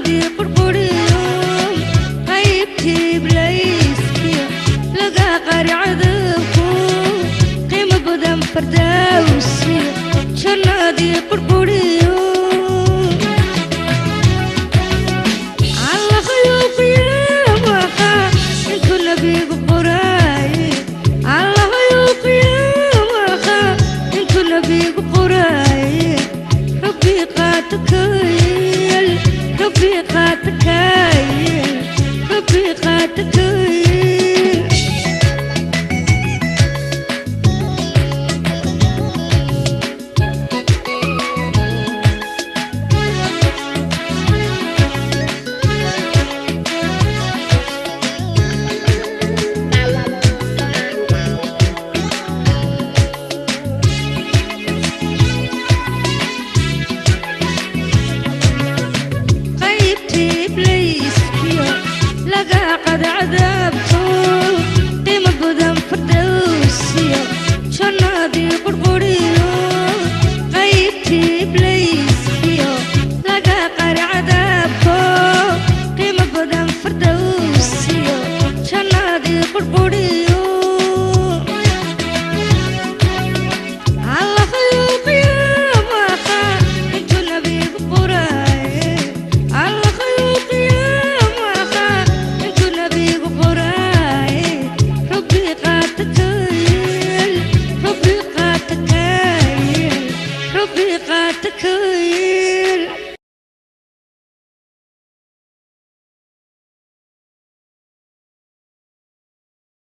Jannadii qurquriyo, qaybtii iblayskiyo, laga qari cadaabku, qiimo badan fardowsiyo, jannadii qurquriyo. Allahayow qiyaamaha intuu nabigu qoraaye, Allahayow qiyaamaha intuu nabigu qoraaye, Rabbi qaata kayel, Rabbi qaata kayel, Rabbi qaata kayel. Qaybtii iblayskiyo, laga qada cadaabto, qiimo badan fardowsiyo, jannadii qurquriyo. Qaybtii iblayskiyo, laga qari cadaabko, qiimo badan fardowsiyo, jannadii qurquriyo. Allahayow qiyaamaha intuu nabigu qoraaye, Allahayow qiyaamaha intuu nabigu qoraaye, Rabbi qaata kayel, Rabbi qaata kayel, Rabbi qaata kayel.